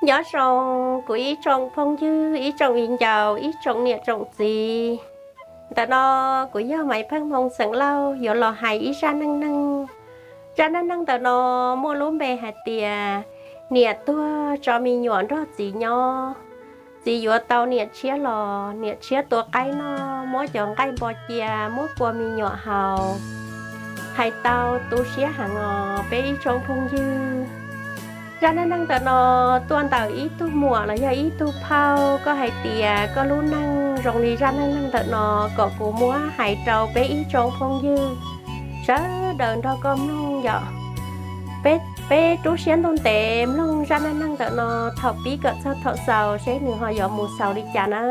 Nyob zoo kuv ib tsoom phooj ywg, ib tsoom viv ncaus, ib tsoom niam tsoom txiv. Ntawm no kuv yog Maiv Pheej Hmoo xeem Lauj yuav los hais ib zaj neej neeg. Zaj neej neeg ntawm no muaj lub npe hais tias niam tuag tso me nyuam nrog txiv nyob. Txiv yuav tau niam tshiab los, niam tshiab tua qaib noj, muab cov nqaij npo cia, muab kua me nyuam haus. Hais tau tu siab heev os peb ib tsoom phooj ywg. Zaj neej neeg ntawm no tuaj ntawm ib tug muam los yog ib tug phauj, koj hais tias koj lub neej zoo li zaj neej neeg ntawm no kom kuv muab hais rau peb ib tsoom phooj ywg sawv daws nrog koj mloog yom. Peb rub siab ntuj ntev mloog zaj neej neeg ntawm no thaum pib kom txog thaum xaus seb nws ho yuav mus xaus li cas na.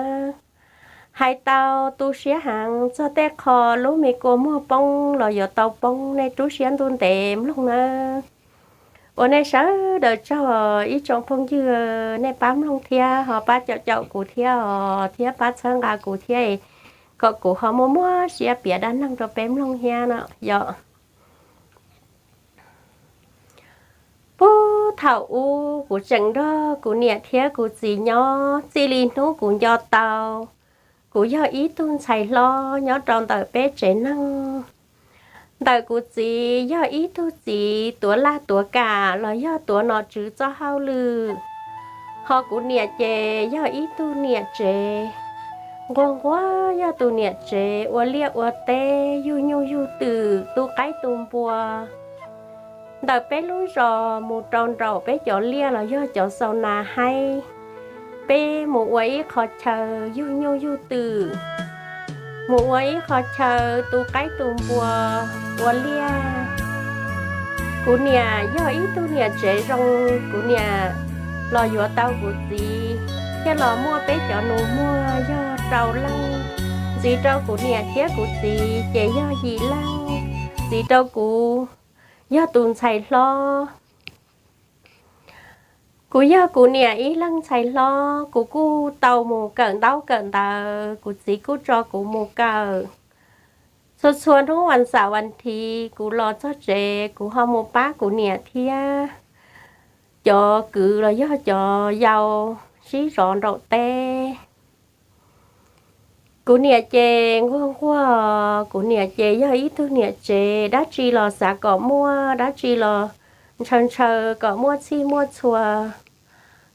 Hais tau tu siab heev, txog tej qho lub me kua muag poob los yuav tau poob, nej rub siab ntuj ntev mloog nawb. Ua nej sawv daws tsaug ib tsoom phooj ywg, nej pab mloog thiab ho pab caum caum kuv thiab os, thiab pab txhawb nqa kuv thiab, kom kuv ho muaj muab siab piav dab neeg rau peb mloog thiab no yom. Puag thaum ub kuv tseem nrog kuv niam thiab kuv txiv nyob, txij li hnub kuv nco tau, kuv yog ib tug ntxhais hlob nyob rau ntawm peb tsev neeg. Ntawm kuv txiv yog ib tug txiv tuav laj tuav kam los yog tuav nom tswv txoj hauj lwm, ho kuv niam ces yog ib tug niam tsev nquag nquag, yog tus niam tsev ua liaj ua teb, yug nyuj yug twm, tu qaib tu npua. Ntawm peb lub zos mus rau nraum peb cov liaj los yog cov xaus nas haib, peb mus ua ib qho chaw yug nyuj yug twm, mus ua ib qho chaw tu qaib tu npua, ua liaj. Kuv niam yog ib tug niam tsev zoo, kuv niam los yuav tau kuv txiv, thiaj los muaj peb cov nus muag yog rau leej. Ntxiv rau kuv niam thiab kuv txiv ces yog yim leej, ntxiv rau kuv yog tus ntxhais hlob. Kuv yog kuv niam ib leeg ntxhais hlob, kuv kuj tau mus kawm ntaub kawm ntawv, kuv txiv kuj tso kuv mus kawm. Txhua txhua hnub vas xaum vas thiv kuv los txog tsev kuv ho mus pab kuv niam thiab cov kwv los yog cov yau sib zov nraum teb. Kuv niam ces nquag nquag, kuv niam ces yog ib tug niam tsev dab tsi los xav kom muaj, dab tsi los ntshaw ntshaw kom muaj txhij muaj txhua.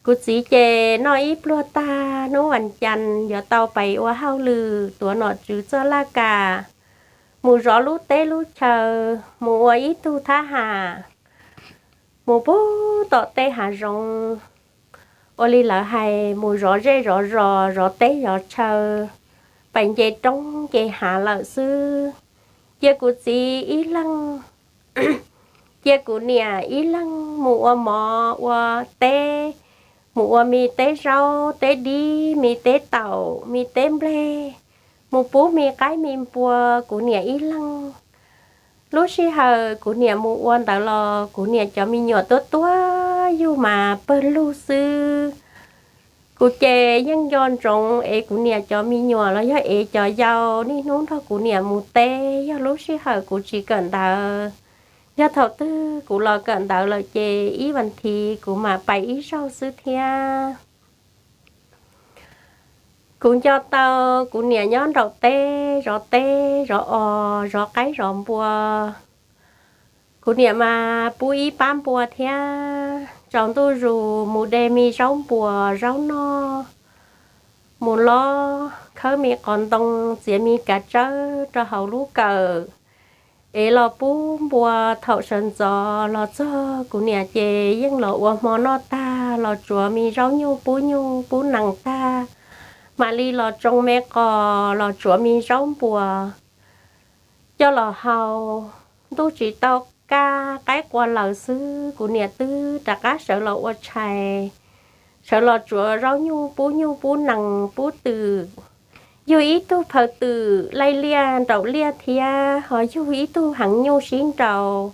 Kuv txiv ces noj ib pluag tag hnub vas cas yuav tau pais ua hauj lwm tuav nom tswv txoj laj kam, mus zov lub teb lub chaw, mus ua ib tug thab ham, mus puag tom tej hav zoov. Ua li lawv hais mus zov zej zov zos, zov teb zov chaw, pais nce roob nce hav lawm xwb. Cia kuv txiv ib leeg, cia kuv niam ib leeg mus ua mov ua teb, mus ua me teb zaub teb dib, me teb taum me teb nplej, mus pub me qaib me npua kuv niam ib leeg. Lub sij hawm kuv niam mus ua ntawd los kuv niam cov me nyuam tuab tuab yug mas pawg lug xwb. Kuv ces yeej nco ntsoov es kuv niam cov me nyuam los yog es cov yau niaj hnub nrog kuv niam mus teb, yog lub sij hawm kuv tsis kawm ntawv, yog thaum twg kuv los kawm ntawv lawm ces ib vas thiv kuv mam pais ib zaug xwb thiab. Kuv nco tau kuv niam nyob nraum teb zov teb zov os, zov qaib zov npua. Kuv niam mas pub ib pab npua thiab tsaus ntuj zus mus de me zaub npuas zaub noj, mus lob khawb me qos ntoo, txiav me kav tsawb rau hauv lub kawm es los pub npua. Thaum sawv ntxov los txog kuv niam ces yeej los ua hmo noj tag los tsuav me zaub nyuj pub nyuj pub nees tag, mam li los tsoo me qos los tsuav me zaub npuas coj los hau. Ntuj tsis tau kaj qaib qua lawm xwb kuv niam twb rov qab sawv los ua tshais, sawv los tsuav zaub nyuj pub nyuj pub nees pub twm. Yug ib tug phaw twm laij liaj nraum liaj thiab ho yug ib tug heev nyuj sib nraus.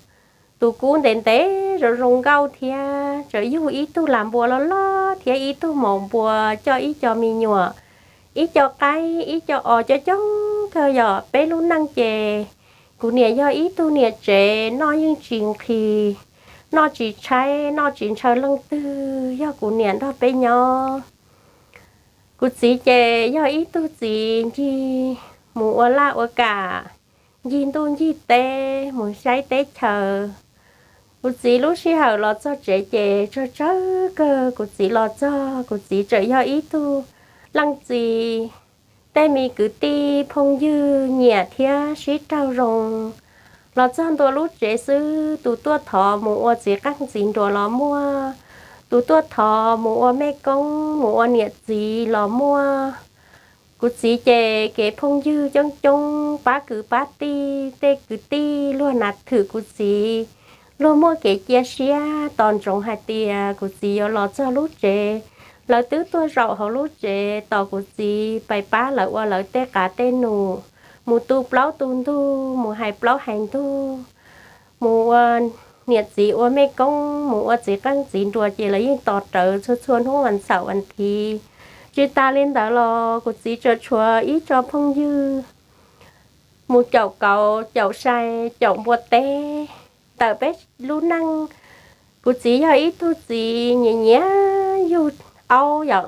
Tus kub ntev ntev zoo zoo nkauj thiab tseem yug ib tug lam npua loj loj thiab ib tug maum npua coj ib co me nyuam, ib co qaib ib co os coob coob kawg yom. Peb lub neej ces kuv niam yog ib tug niam tsev noj yeej tsis nqhis, noj tsis tshaib noj tsis ntshaw leej twg, yog kuv niam nrog peb nyob. Kuv txiv ces yog ib tug txiv ncig mus ua laj ua kam, ncig ntuj ncig teb mus saib teb chaws. Kuv txiv lub sij hawm los txog tsev ces tsawg tsawg kawg kuv txiv los txog, kuv txiv tseem yog ib tug leej txiv, tej me kwv tij phooj ywg nyiam thiab sib raug zoo. Los txog ntua lub tsev xwb, tus tuaj thov mus ua txiv qeej txiv nruas los muaj, tus tuaj thov mus ua mej koob mus ua niam txiv los muaj. Kuv txiv ces kev phooj ywg coob coob, pab kwv pab tij, tej kwv tij luag nav thwm kuv txiv, luag muaj kev cia siab tos ntsoov hais tias kuv txiv yuav los txog lub tsev. Lawv twb tuaj zaum hauv lub tsev tos kuv txiv pais pab lawv ua lawv tej qav tej num, mus tu plaub tu ntug, mus hais plaub hais ntug, mus ua niam txiv ua mej koob, mus ua txiv qeej txiv nruas ces lawv yeej tos rawv txhua txhua hnub vas xaum vas thiv. Tsis tas li ntawd los kuv txiv tseem tshuav ib tso phooj ywg mus caum kauv caum sai caum npua teb ntawm peb lub neej. Kuv txiv yog ib tug txiv nyiam nyiam yug aub yom.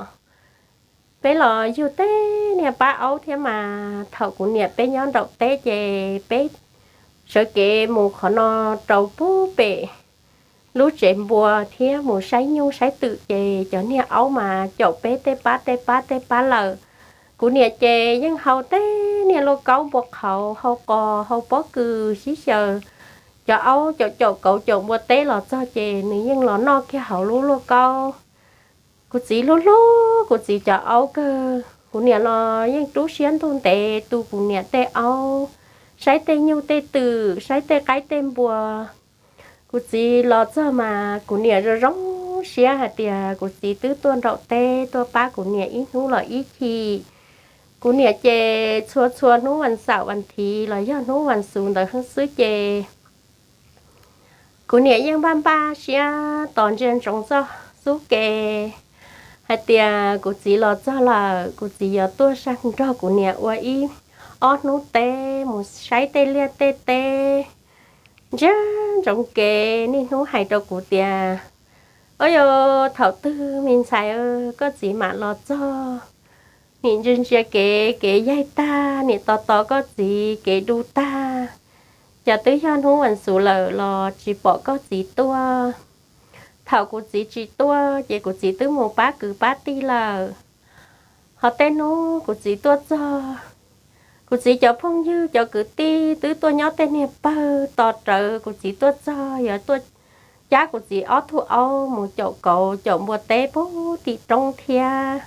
Peb los yug tej niag pab aub thiab mas thaum kuv niam peb nyob nraum teb ces peb sawv kev mus qhov no rau pub pem lub tsev npua thiab mus saib nyuj saib twm ces cov niag aub mas caum peb tej pab tej pab tej pab lawm. Kuv niam ces yeej hau tej niag lauj kaub npua qhauv, hau qos, hau pob kws sib xyaw. Cov aub caum caum kauv caum npua teb los txog ces nws yeej los noj kiag hauv lub lauj kaub. Kuv txiv hlub hlub kuv txiv cov aub kawg, kuv niam los yeej rub siab ntuj ntev tu kuv niam tej aub, saib tej nyuj tej twm, saib tej qaib tej npua. Kuv txiv los txog mas kuv niam zoo zoo siab hais tias kuv txiv twb tuaj nraum teb tuaj pab kuv niam ib hnub los ib chim. Kuv niam ces txhua txhua hnub vas xaum vas thiv los yog hnub vas xuv ntawd xwb ces kuv niam yeej npaj npaj siab tos ntsia ntsoov txoj xub ke hais tias kuv txiv los txog lawm, kuv txiv yuav tuaj saj nrog kuv niam ua ib ob hnub teb, mus saib tej liaj tej teb, ntsia ntsoov kev. Niaj hnub hais rau kuv tias, Ua yog thaum twg me ntxhais koj txiv mam los txog? Nim ntsia ntsia kev, kev yaig tag, nim tos tos koj txiv kev du tag, cas twb yog hnub vas xuv lawm los tsis pom koj txiv tuaj. Thaum kuv txiv tsis tuaj ces kuv txiv twb mus pab kwv pab tij lawm. Ho tej hnub kuv txiv tuaj txog, kuv txiv cov phooj ywg cov kwv tij twb tuaj nyob tej niag pawg tos rawv kuv txiv tuaj txog, yuav tuaj cab kuv txiv ob tug aub mus caum kauv caum npua teb pub tim roob thiab.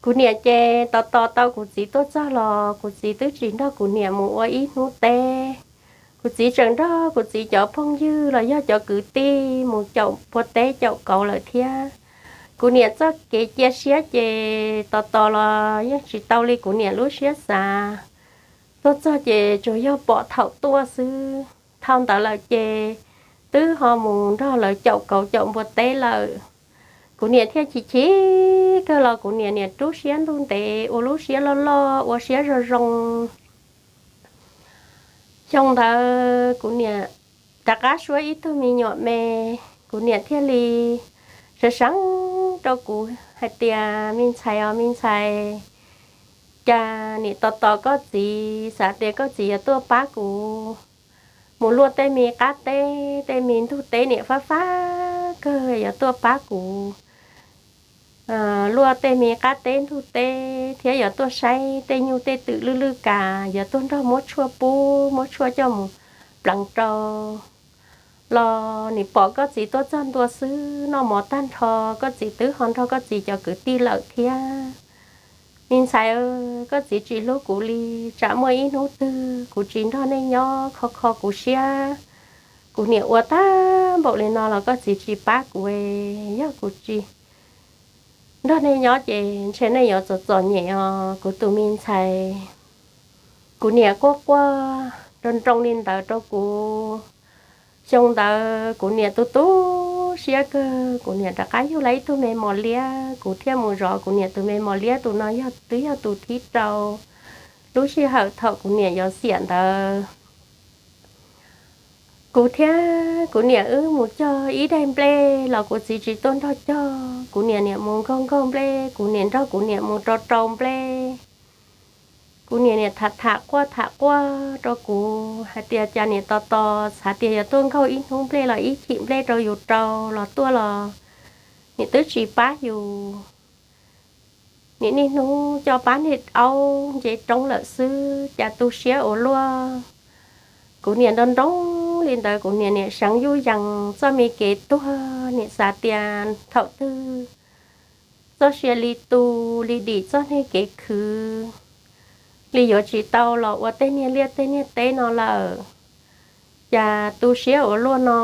Kuv niam ces tos tos tau kuv txiv tuaj txog los kuv txiv twb tsis nrog kuv niam mus ua ib hnub teb. Kuv txiv tseem nrog kuv txiv cov phooj ywg los yog cov kwv tij mus caum npua teb caum kauv lawm thiab. Kuv niam txoj kev cia siab ces tos tos los yeej tsis tau li kuv niam lub siab xav. Tuaj txog ces tsuas yog pom thaum tuaj xwb, thaum ntawd lawm ces twb ho mus nrog lawv caum kauv caum npua teb lawm. Kuv niam thiaj chim chim kawg los kuv niam niam rub siab ntuj ntev ua lub siab loj loj ua siab zoo zoo. Xyoo ntawd kuv niam rov qab suab ib tug me nyuam me, kuv niam thiaj li sawv seev rau kuv hais tias, Me ntxhais os me ntxhais, cas nim tos tos koj txiv xav tias koj txiv yuav tuaj pab kuv mus luaj tej me qab teb, tej me ntug teb niam fab fab kawg yuav tuaj pab kuv luaj tej me qab teb ntug teb thiab yuav tuaj saib tej nyuj tej twm lwj lwj kas, yuav tuaj nrog muab tshuaj pub, muab tshuaj coj mus pleev rau. Los nim pom koj txiv tuaj txog ntua xwb, noj mov tag nrho koj txiv twb ho nrog koj txiv cov kwv tij lawm thiab. Me ntxhais, koj txiv tsis hlub kuv li, tsam muaj ib hnub twg kuv tsis nrog nej nyob kho kho kuv siab. Kuv niam ua tag npaum li no los koj txiv tsis pab kuv, yog kuv tsis nrog nej nyob ces ntshe nej yuav txom txom nyem os kuv tus me ntxhais. Kuv niam quaj quaj nroo nroo li ntawd rau kuv. Xyoo ntawd kuv niam tu tu siab kawg, kuv niam rov qab yug lawm ib tug me mos liab, kuv thiaj mus zov kuv niam tus me mos liab, tus no yog twb yog tus thib rau. Lub sij hawm thaum kuv niam yuav xiam ntawd, Kuv thiab kuv niam wb mus cog ib daim nplej los kuv txiv tsis tuaj nrog cog. Kuv niam niam mus nkaug nkaug nplej, kuv niam nrog kuv niam mus rau rau nplej. Kuv niam niam tham tham quaj tham quaj rau kuv hais tias cas niam tos tos xav tias yog tuaj nkaug ib hnub nplej los ib chim nplej rau yus rau los tuaj los niam twb tsis pab yus. Niam niaj hnub coj pab niag aub nce roob lawm xwb, cas tu siab ua luaj. Kuv niam nroo nroo li ntawd, kuv niam niam seev yuj yees txoj me kev tuag, niam xav tias thaum twg txoj sia li tu li dim txoj niag kev khwv li yuav tsis tau los ua tej niag liaj tej niag teb no lawm. Cas tu siab ua luaj no,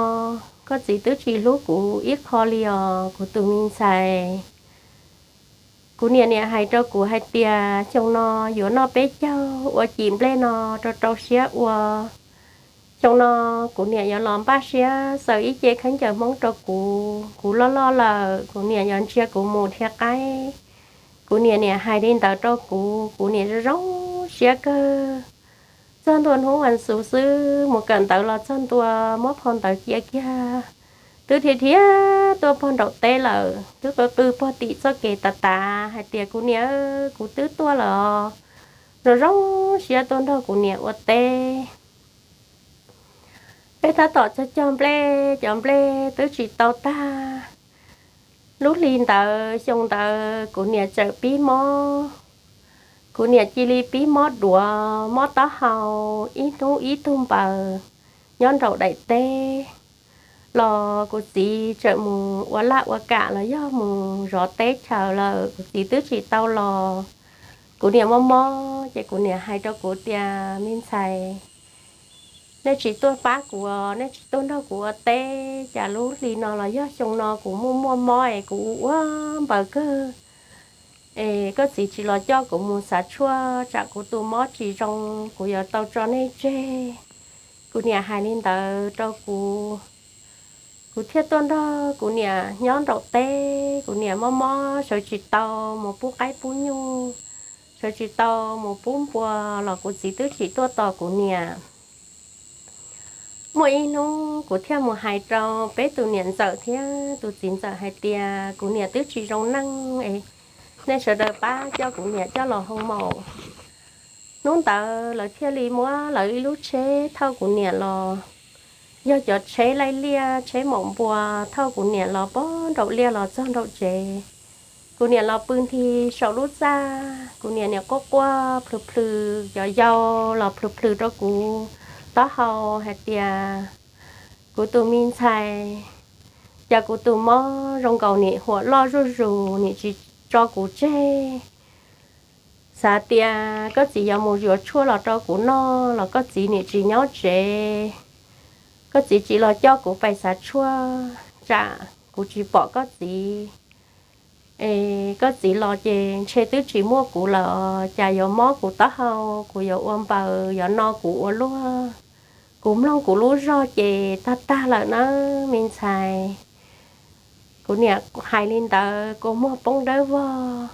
koj txiv twb tsis hlub kuv ib qho li os kuv tus me ntxhais. Kuv niam niam hais rau kuv hais tias xyoo no yuav noj peb caug ua cim nplej no rau rau siab ua. Xyoo no kuv niam yuav los npaj siab xaws ib ce khaub ncaws Hmoob rau kuv, kuv loj loj lawm kuv niam yuav ntsia kuv mus dhia qaib. Kuv niam niam hais li ntawd rau kuv, kuv niam zoo zoo siab kawg. Txog ntua hnub vas xuv xwb mus kawm ntawv los txog ntua muab phau ntawv cia kiag, twb dhia dhia tuaj pog nraum teb lawm, twb qw qw pog tim txoj kev tas tas hais tias kuv niam, kuv twb tuaj lawm os. Zoo zoo siab tuaj nrog kuv niam ua teb. Peb tab tom cog cog nplej, cov nplej twb tsis tau tag. Lub hli ntawd xyoo ntawd kuv niam txawm pib mob. Kuv niam cia li pib mob duav mob taub hau ib hnub ib tug npaws nyob nraum daim teb. Los kuv txiv txawm mus ua laj ua kam los yog mus zov teb chaws lawm, kuv txiv twb tsis tau los. Kuv niam mob mob ces kuv niam hais rau kuv tias, me ntxhais, nej tsis tuaj pab kuv, nej tsis tuaj nrog kuv ua teb, cas lub hli no los yog xyoo no kuv muaj muaj mob es kuv ua ua npaws kawg. Es koj txiv tsis los coj kuv mus xav tshuaj tsam kuv tus mob tsis zoo, kuv yuav tau tso nej tseg. Kuv niam hais li ntawd rau kuv, kuv thiaj tuaj nrog kuv niam nyob nraum teb. Kuv niam mob mob sawv tsis tau mus pub qaib pub nyuj, sawv tsis tau mus pub npua, los kuv txiv twb tsis tuaj tos kuv niam. Muaj ib hnub kuv thiaj mus hais rau peb tus niam ntxawm thiab tus txiv ntxawm hais tias kuv niam twb tsis zoo neej es nej sawv daws pab coj kuv niam coj los hoo maum. Hnub ntawd lawv thiaj li muab lawv ib lub tsheb thauj kuv niam los, yog cov tsheb laij liaj tsheb maum npua, thauj kuv niam los pog nraum liaj los txog nraum tsev. Kuv niam los pw nthi saum lub txaj, kuv niam niam quaj quaj plhws plhws, cov yau los plhws plhws rau kuv taub hau hais tias, kuv tus me ntxhais, cas kuv tus mob zoo nkaus nim huam loj zuj zus, nim tsis tso kuv tseg. Xav tias koj txiv yuav mus yuav tshuaj los rau kuv noj los koj txiv nim tsis nyob tsev. Koj txiv tsis los coj kuv pais xav tshuaj tsam kuv tsis pom koj txiv. Es koj txiv los ces ntshe twb tsis muaj kuv lawm, cas yuav mob kuv taub hau, kuv yuav ua npaws, yuav no kuv ua luaj. Kuv mloog kuv lub zog ces tag tag lawm na, me ntxhais. Kuv niam hais li ntawd kua muag poob dawb vog.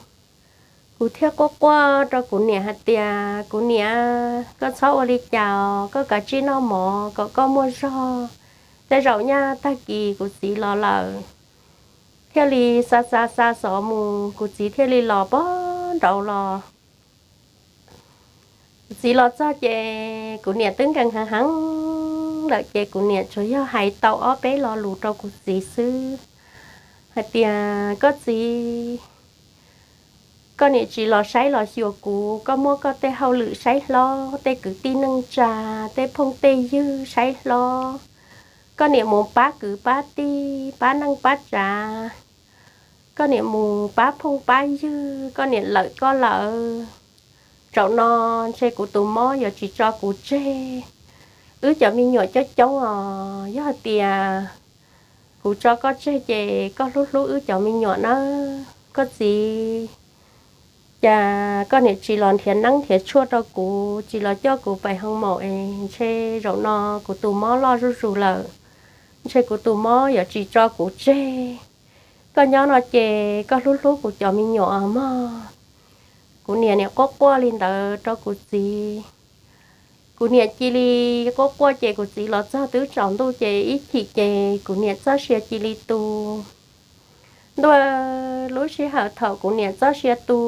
Kuv thiaj quaj quaj rau kuv niam hais tias, kuv niam, koj txhob ua li cas, koj kav tsij noj mov kom koj muaj zog. Tej zaum nyaj tag kis kuv txiv los lawm, thiaj li xa xa xa xov mus, kuv txiv thiaj li los pog nraud los. Kuv txiv los txog ces kuv niam twb nkees heev heev lawm ces kuv niam tsuas yog hais tau ob peb lo lus rau kuv txiv xwb, hais tias, koj txiv, koj niam tsis los saib los xyuas kuv, koj muab koj tej hauj lwm saib hlob, tej kwv tij neej tsa, tej phooj tej ywg saib hlob. Koj niam mus pab kwv pab tij, pab neej pab tsav. Koj niam mus pab phooj pab ywg, koj niam lawm koj lawm. Zaum no ntshe kuv tus mob yuav tsis tso kuv tseg. Wb cov me nyuam coob coob os, yog hais tias kuv tso koj tseg ces koj hlub hlub wb cov me nyuam nawb koj txiv. Cas koj niam tsis los nrhiav neeb nrhiav tshuaj rau kuv, tsis los coj kuv pais hoo maum es ntshe zaum no kuv tus mob loj zuj zus lawm. Ntshe kuv tus mob yuav tsis tso kuv tseg. Koj nyob no ces koj hlub hlub kuv cov me nyuam mog. Kuv niam niam quaj quaj li ntawd rau kuv txiv. Kuv niam cia li quaj quaj ces kuv txiv los txog twb tsaus ntuj ces ib chim ces kuv niam txoj sia cia li tu. Ntuj, lub sij hawm thaum kuv niam txoj sia tu,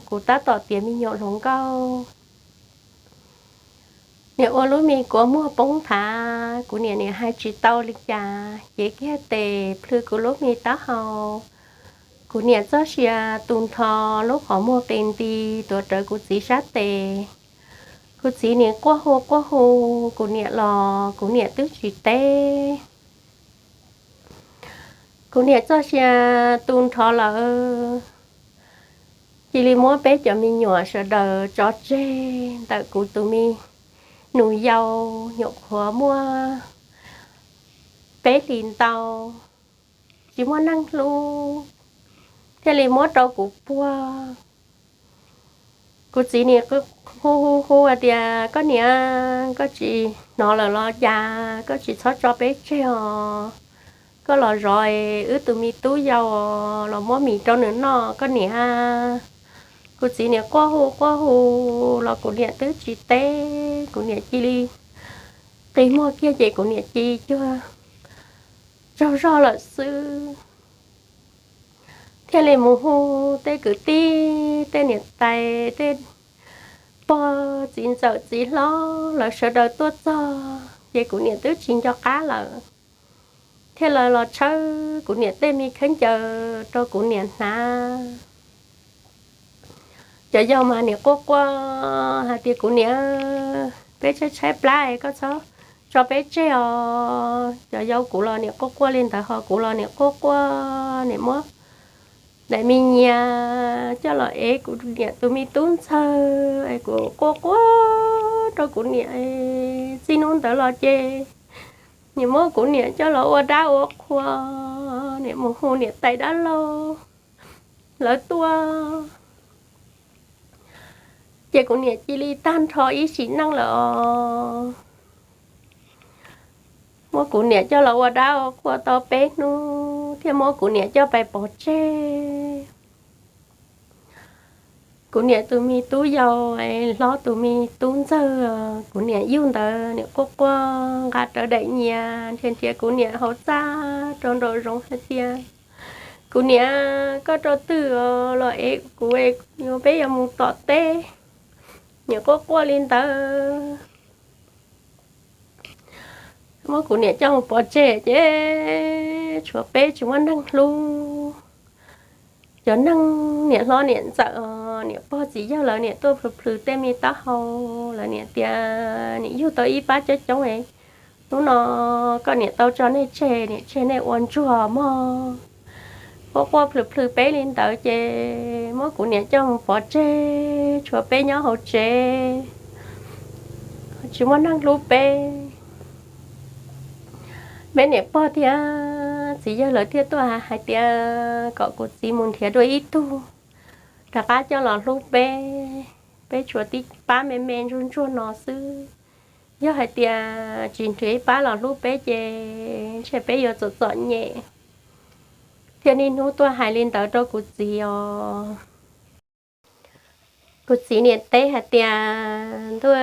kuv tab tom tiav me nyuam hluas nkauj, niam ua lub me kua muag poob thav, kuv niam niam hais tsis tau li cas, cev kiag tes plhws kuv lub me taub hau. Kuv niam txoj sia tu nrho, lub qhov muag qis nti tuav rawv kuv txiv sab tes. Kuv txiv niam quaj hu quaj hu kuv niam los kuv niam twb tsis teb. Kuv niam txoj sia tu nrho lawm, cia li muab peb cov me nyuam sawv daws tso tseg ntawm kuv tus me nus yau nyuam qhuav muaj peb hlis ntau, tsis muaj neeg hlub, thiaj li muab rau kuv puag. Kuv txiv niam hu hu hu hais tias, koj niam, koj tsis hnov lawm los cas, koj tsis txhob tso peb tseg os. Koj los zov wb tus me tub yau los muab mis rau nws noj, koj niam. Kuv txiv niam quaj hu quaj hu los kuv niam twb tsis teb, kuv niam cia li qi muag kiag ces kuv niam cia li cuag tsaug zog lawm xwb. Thiaj li mus hu tej kwv tij, tej niam tais, tej pog txiv ntxawm txiv hlob lawv sawv daws tuaj txog ces kuv niam twb tsis nco qab lawm, thiaj li los tshawb kuv niam tej me khaub ncaws rau kuv niam hnav. Cov yau mas niam quaj quaj hais tias, kuv niam, peb tshaib tshaib plab, koj txhob tso peb tseg os. Cov yau kuv los niam quaj quaj li ntawd, ho kuv los niam quaj quaj, niam muab daim me nyias coj los ev kuv niam tus me tub ntxawg es kuv quaj quaj rau kuv niam. Txij hnub ntawd los ces niam muab kuv niam coj los ua dab ua qhua, niam mus hu niam tais dab laug lawv tuaj, ces kuv niam cia li tag nrho ib sim neej lawm os. Muab kuv niam coj los ua dab ua qhua tau peb hnub thiaj muab kuv niam coj pais pov tseg. Kuv niam tus me tub yau hlob, tus me tub ntxawg, kuv niam yug ntawd niam quaj quaj nqa rawv daim nyias nrhiav nrhiav kuv niam hauv txaj rau nraum zoov hais tias, kuv niam, koj rau twg los ev kuv, peb yuav mus tom teb. Niam quaj quaj li ntawd. Muab kuv niam coj mus pov tseg ces tshuav peb tsis muaj neeg hlub. Cov neeg niam hlob niam ntxawm, niam pog txiv yawg lawv niam tuaj plhws plhws tej me taub hau, lawv niam tias, niam yug tau ib pab coob coob, hnub no koj niam tau tso nej tseg, niam tseg nej ua ntsuag mog. Quaj quaj plhws plhws peb li ntawd ces muab kuv niam coj mus pov tseg tshuav peb nyob hauv tsev, tsis muaj neeg hlub peb. Peb niam pog thiab txiv yawg lawv thiaj tuaj hais tias kom kuv txiv mus nrhiav dua ib tug rov qab coj los hlub peb, peb tshuav tib pab me me ntsuag ntsuag no xwb. Yog hais tias tsis nrhiav ib pab los hlub peb ces ntshe peb yuav txom txom nyem. Thiaj niaj hnub tuaj hais li ntawd rau kuv txiv os. Kuv txiv niam teb hais tias, ntuj,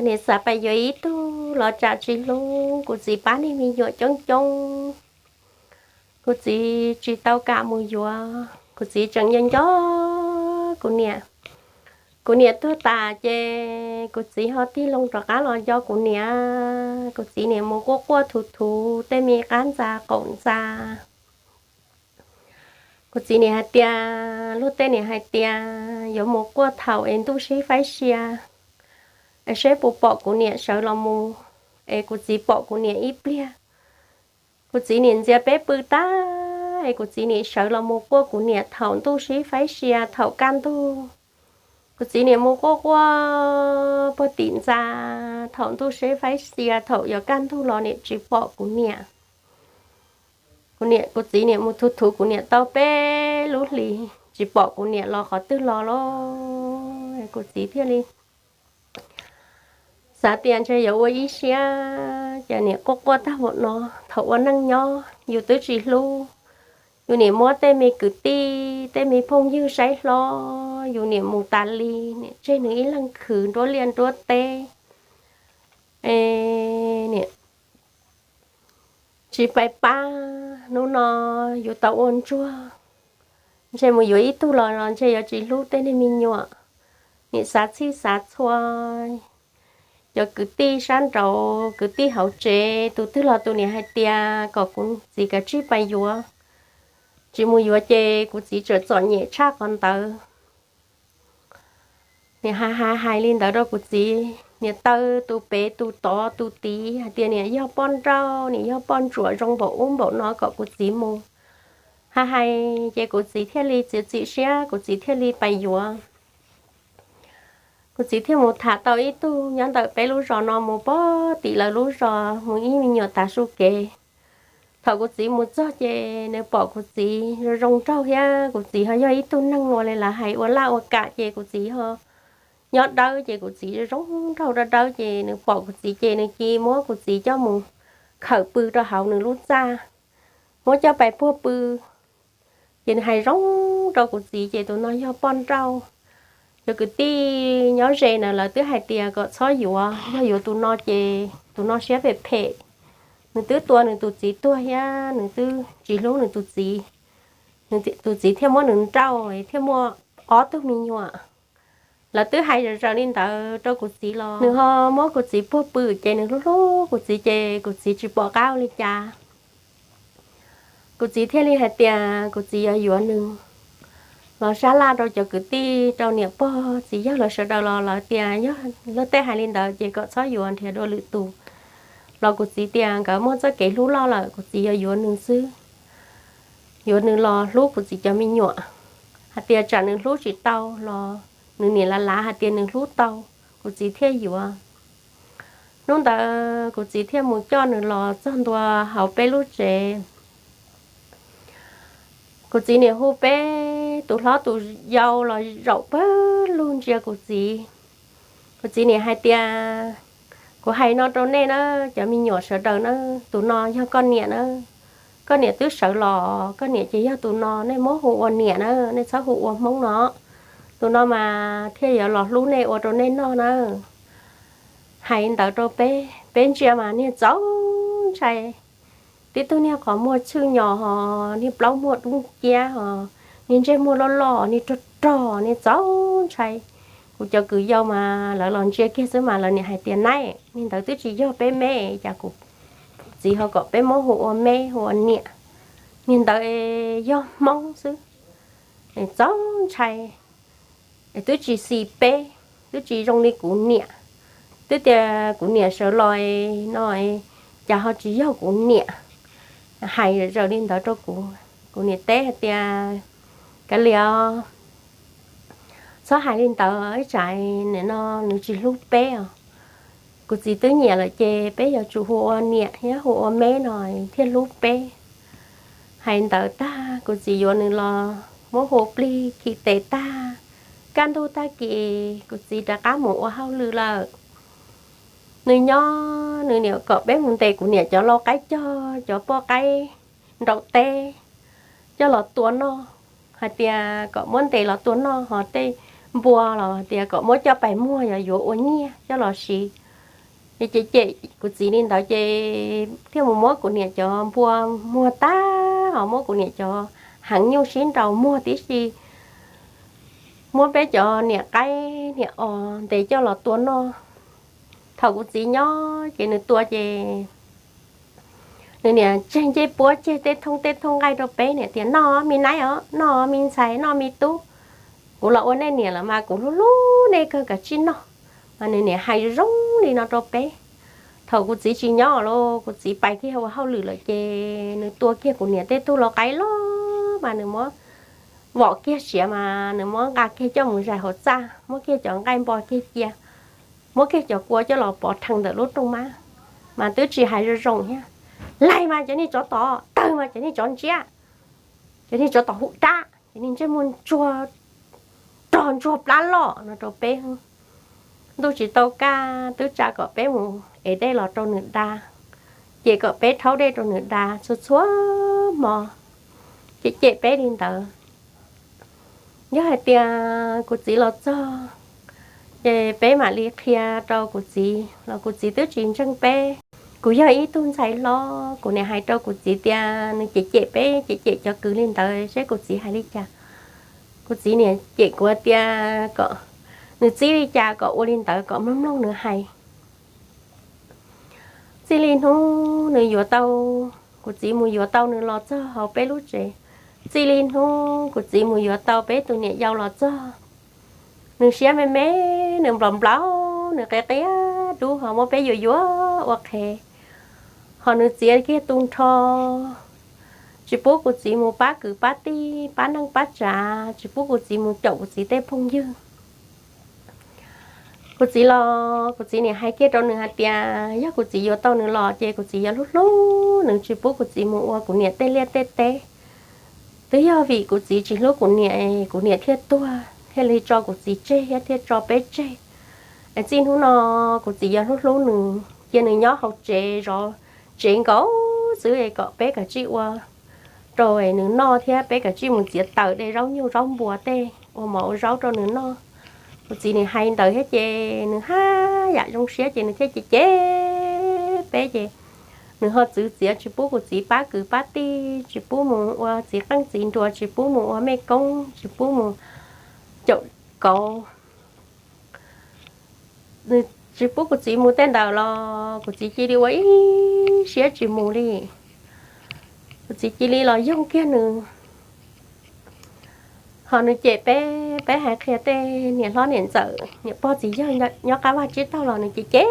niam xav pais yuav ib tug los tsam tsis hlub, kuv txiv pab niag me nyuam coob coob, kuv txiv tsis tau kam mus yuav. Kuv txiv tseem nco nco kuv niam. Kuv niam tuag tas ces kuv txiv ho tig loo rov qab los nco kuv niam. Kuv txiv niam mus quaj quaj thuv thuv tej me qab ntxa qaum ntxa. Kuv txiv niam hais tias, luag tej niam hais tias yuav mus quaj thaum es ntuj sib faib sia, es seb puas pom kuv niam sawv los mus, es kuv txiv pom kuv niam ib pliag. Kuv txiv niam ntxias peb pw tag es kuv txiv niam sawv los mus quaj kuv niam thaum ntuj sib faib sia thaum kaj ntug. Kuv txiv niam mus quaj quaj puag tim ntxa thaum ntuj sib faib sia thaum yuav kaj ntug los niam tsis pom kuv niam. Kuv niam, kuv txiv niam mus thuv thuv kuv niam tau peb lub hlis tsis pom kuv niam los qhov twg los lauj. Kuv txiv thiaj li xav tias ntshe yuav ua ib siab, ces niam quaj quaj tag npaum no. Thaum ua neej nyob yus twb tsis hlub, yus niam muab tej me kwv tij tej me phooj ywg saib hlob, yus niam mus tas li, niam tseg nws ib leeg khwv nruab liaj nruab teb. Es niam tsis pais pab, hnub no yuav tau ua ntsuag, ntshe mus yuav ib tug los los ntshe yuav tsis hlub tej niag me nyuam. Niam xav txhij xav txhua, cov kwv tij sab nraud, kwv tij hauv tsev, tus twg los tus niam hais tias kom kuv txiv kav tsij pais yuav, tsis mus yuav ces kuv txiv tseem txom nyem tshaj qhov ntawd. Niam hais hais hais li ntawd rau kuv txiv, niam taw tus pem tus tod tus tid hais tias niam yog poj nrauj, niam yog poj ntsuam zoo npaum ub npaum no kom kuv txiv mus. Hais hais ces kuv txiv thiaj li txiav txim siab, kuv txiv thiaj li pais yuav. Kuv txiv thiaj mus tham tau ib tug nyob ntawm peb lub zos no mus pog tim lawv lub zos mus ib me nyuam tav su kev. Thaum kuv txiv mus txog ces nws pom kuv txiv zoo zoo nraug thiab kuv txiv ho yog ib tug neeg uas li lawv hais ua laj ua kam ces kuv txiv ho nyob dawb ces kuv txiv zoo zoo nraug dawb dawb ces nws pom kuv txiv ces nws cia muab kuv txiv coj mus khawm pw rau hauv nws lub txaj, muab coj pais puag pw. Ces nws hais zoo rau kuv txiv ces tus no yog poj nrauj. Cov kwv tij nyob ze na lawv twb hais tias kom txhob yuav, yog yuav tus no ces tus no siab phem phem. Nws twb tua nws tus txiv tuag thiab nws twb tsis hlub nws tus txiv. Nws tus txiv thiaj muab nws nrauj thiaj muaj ob tug me nyuam. Lawv twb hais zom zaws li ntawd rau kuv txiv los nws ho muab kuv txiv puag pw ces nws hlub hlub kuv txiv ces kuv txiv tsis pom qab ua li cas. Kuv txiv thiaj li hais tias kuv txiv yuav yuav nws los sab laj rau cov kwv tij rau niam pog txiv yawg lawv sawv daws los lawv tias yog luag tej hais li ntawd ces kom txhob yuav nrhiav dua lwm tus. Los kuv txiv tias nkawd muaj txoj kev hlub loj lawm kuv txiv yuav yuav nws xwb. Yuav nws los hlub kuv txiv cov me nyuam, hais tias tsam nws hlub tsis tau los nws niam lav lav hais tias nws hlub tau, kuv txiv thiaj yuav. Hnub ntawd kuv txiv thiaj mus coj nws los txog ntua hauv peb lub tsev. Kuv txiv niam hu peb tus hlob tus yau los zaum pawg lug ntsia kuv txiv. Kuv txiv niam hais tias, kuv hais no rau nej na, cov me nyuam sawv daws na, tus no yog koj niam na, koj niam twb sawv los, koj niam ces yog tus no, nej muab hu ua niam na, nej txhob hu ua Hmoob no. Tus no mas thiaj yuav los hlub nej ua rau nej noj na. Hais ntawd rau peb, peb ntsia mas niag txaus ntshai. Tib tug niag qhov muag txhwj nyos ho, niag plaub muag dub nciab ho, niag ntsej muag loj loj, niag rog rog, niag txaus ntshai. Kuv cov kwv yau mas lawv los ntsia kiag xwb mas lawv niam hais tias, nab, niag ntawd twb tsis yog peb me, cas kuv txiv ho kom peb muab hu ua me hu ua niam. Niag ntawd yog Hmoob xwb, txaus ntshai. Twb tsis xis peb, twb tsis zoo li kuv niam. Twb tias kuv niam sawv los no, cas ho tsis yog kuv niam. Hais zom zaws li ntawd rau kuv, kuv niam teb hais tias, kav liam, txhob hais li ntawd, ib tsam no nws tsis hlub peb os. Kuv txiv twb nyiam lawm ces peb yuav tsum hu ua niam thiab hu ua me no thiaj hlub peb. Hais ntawd tag kuv txiv yuav nws los muab hu plig khi tes tag, kaj ntug tag kis kuv txiv rov qab mus ua hauj lwm lawm. Nws nyob nws niam kom peb mus ntes kuv niam cov lau qaib cog, cov poj qaib nraum teb coj los tua noj, hais tias kom muab ntes los tua noj ho tej npua los tias kom muab coj pais muag yuav ua nyiaj coj los siv. Ces cem kuv txiv li ntawd ces thiaj mus muab kuv niam cov npua muag tag ho muab kuv niam cov heev nyuj sib nraus muag tib si, muab peb cov niam qaib niam os ntes coj los tua noj. Thaum kuv txiv nyob ces nws tua ces nws niam tseg ncej puab tseg tej thooj tej thooj nqaij rau peb niam tias, noj me naib os, noj me ntxhais, noj me tub, kuv los ua nej niam lawm mas kuv hlub hlub nej kawg, kav tsij noj. Mas nws niam hais zoo li no rau peb. Thaum kuv txiv tsis nyob los kuv txiv pais kiag ua hauj lwm lawm ces nws tua kiag kuv niam tej tug lau qaib los mas nws muab vom kiag siav mas nws muab nqa kiag coj mus zais hauv txaj, muab kiag cov nqaij npo kiag cia, muab kiag cov kua coj los pov rhees ntawm lub rooj mab. Mas twb tsis hais zoo zoo thiab, laig mas cov niag tsov tom, tawg mas cov niag tsov ntsiab, cov niag tsov tom hu dab, cov niag ntsej muag ntsuag rog ntsuag plab loj no rau peb. Ntuj tsis tau kaj twb tsa kom peb mus ev dej los rau nws da, ces kom peb rhaub dej rau nws da txhua txhua hmo, ces cem peb li ntawd. Yog hais tias kuv txiv los txog Ces peb mam li qhia rau kuv txiv los kuv txiv twb tsis ntseeg peb. Kuv yog ib tug ntxhais hlob, kuv niam hais rau kuv txiv tias nws cem cem peb, cem cem cov kwv li ntawd seb kuv txiv hais li cas. Kuv txiv niam cem kuv tias kom nws txib li cas kom ua li ntawd, kom mloog mloog nws hais. Txij li hnub nws yuav tau, kuv txiv mus yuav tau nws los txog hauv peb lub tsev, txij li hnub kuv txiv mus yuav tau peb tus niam yau los txog, nws siab me me, nws nplaum nplaum, nws qia qia dub ho muab peb yuav yuav ua qhev. Ho nws txiav kiag tu nrho, tsis pub kuv txiv mus pab kwv pab tij, pab neej pab tsav, tsis pub kuv txiv mus caum kuv txiv tej phooj ywg. Kuv txiv los kuv txiv niam hais kiag rau nws hais tias yog kuv txiv yuav tau nws los ces kuv txiv yuav hlub hlub nws, tsis pub kuv txiv mus ua kuv niam tej liaj tej teb. Twb yog vim kuv txiv tsis hlub kuv niam, kuv niam thiaj tuag, thiaj li tso kuv txiv tseg thiab thiaj tso peb tseg. Es txij hnub no kuv txiv yuav hlub hlub nws, cia nws nyob hauv tsev zov tsev nkaus xwb es kom peb kav tsij ua rau nws noj thiab peb kav tsij mus txiav taws de zaub nyuj zaub npua tej ua mov ua zaub rau nws noj. Kuv txiv nws hais ntawd thiab ces nws haj yam zoo siab ces nws thiaj cem cem peb ces nws ho txwv txiav tsis pub kuv txiv pab kwv pab tij, tsis pub mus ua txiv qeej txiv nruas, tsis pub mus ua mej koob, tsis pub mus caum kauv. Nws tsis pub kuv txiv mus tej ntawd los kuv txiv cia li ua ib siab tsis mus li. Kuv txiv cia li los yoog kiag nws. Ho nws cem peb, peb hais qhia tej niam hlob niam ntxawm niam pog txiv yawg nyob qab vaj tsib taug los nws cem cem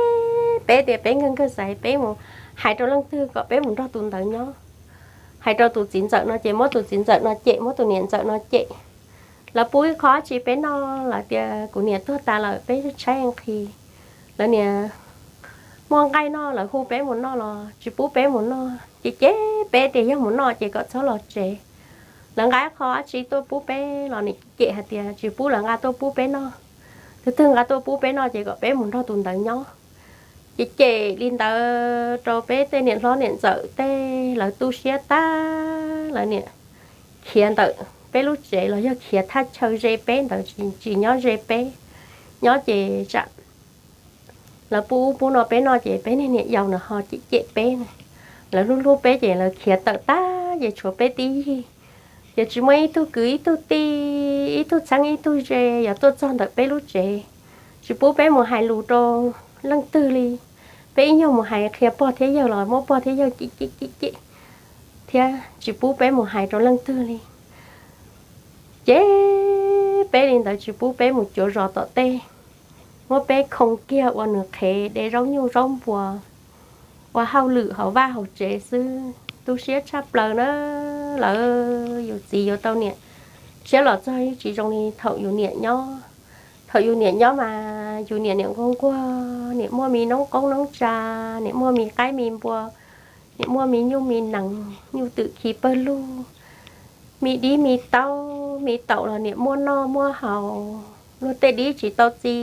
peb tias peb nkawg nkawg xaiv, peb mus hais rau leej twg kom peb mus nrog tus ntawd nyob. Hais rau tus txiv ntxawm no ces muab tus txiv ntxawm no cem, muab tus niam ntxawm no cem. Lawv pub ib qho dab tsi peb noj, lawv tias kuv niam tuag tas lawm peb tshaib nqhis. Lawv niam muaj nqaij noj lawv hu peb mus noj los tsis pub peb mus noj, ces cem peb tias yog mus noj ces kom txhob los tsev. Lawv nqa ib qho dab tsi tuaj pub peb los nws cem hais tias tsis pub lawv nqa tuaj pub peb noj. Tus twg nqa tuaj pub peb noj ces kom peb mus nrog tus ntawd nyob. Ces cem li ntawd rau peb tej niam hlob niam ntxawm tej lawv tu siab tag, lawv niam khiav ntawm peb lub tsev los yog khiav thaj chaw ze peb ntawd, tsis nyob ze peb. Nyob ces tsam lawv pub ub pub no peb noj ces peb niag niam yau no ho cem cem peb na. Lawv hlub hlub peb ces lawv khiav tawm tag ces tshuav peb tib yig. Ces tsis muaj ib tug kwv ib tug tij, ib tug txheeb ib tug ze yuav tuaj txog ntawm peb lub tsev. Tsis pub peb mus hais lus rau leej twg li. Peb ib nyuag mus hais qhia pog thiab yawg los muab pog thiab yawg cem cem cem cem thiab tsis pub peb mus hais rau leej twg li. Ces peb li ntawd tsis pub peb mus cuav zos tom tej, muab peb khoo kiag ua nws qhev de zaub nyuj zaub npua, ua hauj lwm hauv vaj hauv tsev xwb. Tu siab tshaj plaws na. Lawv yus txiv yuav tau niam tshiab los txog tsis zoo li thaum yus niam nyob. Thaum yus niam nyob mas yus niam niam nquag nquag, niam muaj me noob qoob noob tsa, niam muaj me qaib me npua, niam muaj me nyuj me nees, nyuj twm khi pawg lug, me dib me taub me taum los niam muaj noj muaj haus. Luag tej dib tsis tau txi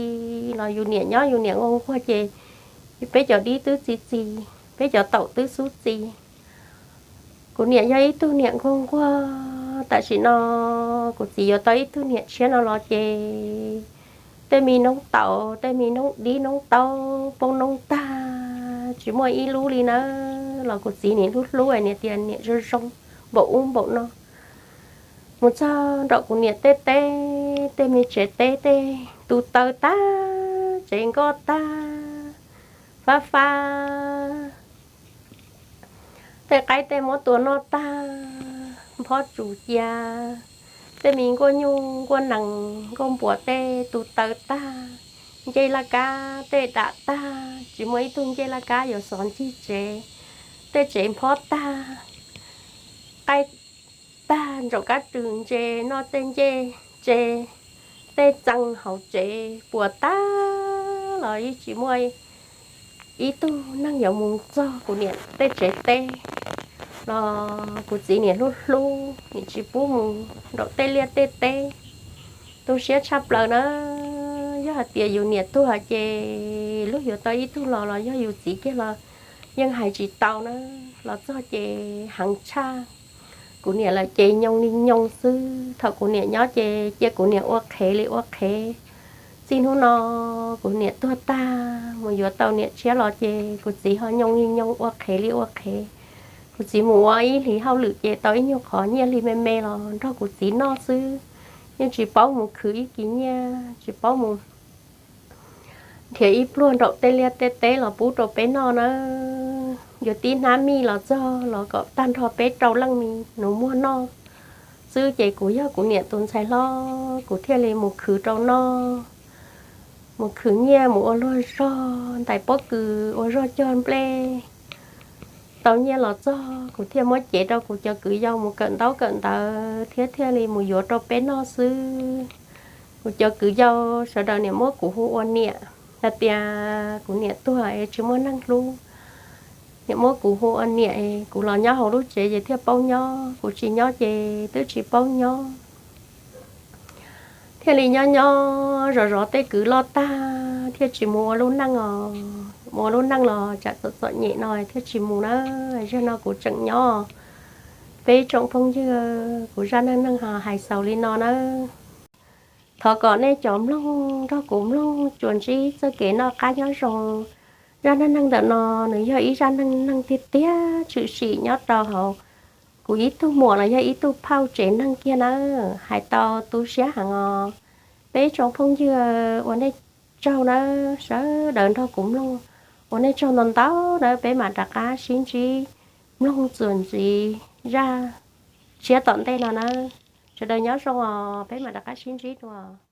los yus niam nyob yus niam nquag nquag ces peb cov dib twb txi txi, peb cov taum twb xub txi. Kuv niam yog ib tug niam nquag nquag, tam sim no kuv txiv yuav tau ib tug niam tshiab no los ces tej me noob taum, tej me noob dib noob taub poob noob tag, tsis muaj ib lub li nawb. Los kuv txiv nim hlub hlub niam tias niam zoo zoo npaum ub npaum no. Mus txog nraum kuv niam tej teb, tej me tsev teb tej tu taw tag, tsev nkoj tag, fab fab, tej qaib tej muab tua noj tag, nphob tsuj cia, tej me nkuaj nyuj nkuaj nees nkuaj npua tej tu taw tag, ncej laj kab tej dam tag, tsis muaj ib tug ncej laj kab yuav xov ncig tsev, tej tsev nphob tag, qaij tag, ntsaum kab rwg ntse noj tej ncej tse, tej txee hauv tsev puas tag los yeej tsis muaj ib tug neeg yuav mus txog kuv niam tej tsev teb los kuv txiv niam hlub hlub, niam tsis pub mus nraum tej liaj tej teb. Tu siab tshaj plaws na. Yog hais tias yus niam tuag ces lub yuav tau ib tug los los yog yus txiv kiag los yeej hais tsis tau na. Los txog ces heev tshaj. Kuv niam lawm ces nyoo li nyoo xwb. Thaum kuv niam nyob ces cia kuv niam ua qhev li ua qhev. Txij hnub no kuv niam tuag tag mus yuav tau niam tshiab los ces kuv txiv ho nyoo li nyoo, ua qhev li ua qhev. Kuv txiv mus ua ib hlis hauj lwm ces tau ib nyuag qhov nyiaj hli me me los nrog kuv txiv noj xwb, yeej tsis paub mus khwv ib kis nyiaj, tsis paub mus nrhiav ib pluag nraum tej liaj tej teb los pub rau peb noj nawb. Yuav tib hnab mij los txog los kom tag nrho peb rau leej me nus muag noj xwb ces kuv yog kuv niam tus ntxhais hlob kuv thiaj li mus khwv rau noj, mus khwv nyiaj mus ua luag zog ntais pob kws, ua zog cog nplej. Tau nyiaj los txog kuv thiaj muab cev rau kuv cov kwv yau mus kawm ntaub kawm ntawv thiab thiaj li mus yuav rau peb noj xwb. Kuv cov kwv yau sawv daws niam muab kuv hu ua niam, hais tias kuv niam tuag es tsis muaj neeg hlub. Niam muab kuv hu ua niam es kuv los nyob hauv lub tsev ces thiaj paub nyob, kuv tsis nyob ces twb tsis paub nyob. Thiaj li nyob nyob zov zov tej kwv loj tag thiaj tsis mus ua lub neej os. Mus ua lub neej los tsam txom txom nyem no thiaj tsis mus na. Zaum no kuv tseem nyob. Peb tsoom phooj ywg, kuv zaj neej neeg ho hais xaus li no nawb. Thov kom nej cov mloog nrog kuv mloog tsuas ntsib txoj kev noj qab nyob zoo. Zaj neej neeg ntawm no nws yog ib zaj neej neeg tiag tiag tshwm sim nyob rau hauv kuv ib tug muam los yog ib tug phauj tsev neeg kiag nawb, hais tau tu siab heev os. Peb tsoom phooj ywg ua nej tsaug nawb, sawv daws nrog kuv mloog, ua nej tsaug ntau ntau nawb, peb mam rov qab sib ntsib mloog txuas ntxiv zaj tshiab tom ntej no nawb. Sawv daws nyob zoo os, peb mam rov qab sib ntsib dua.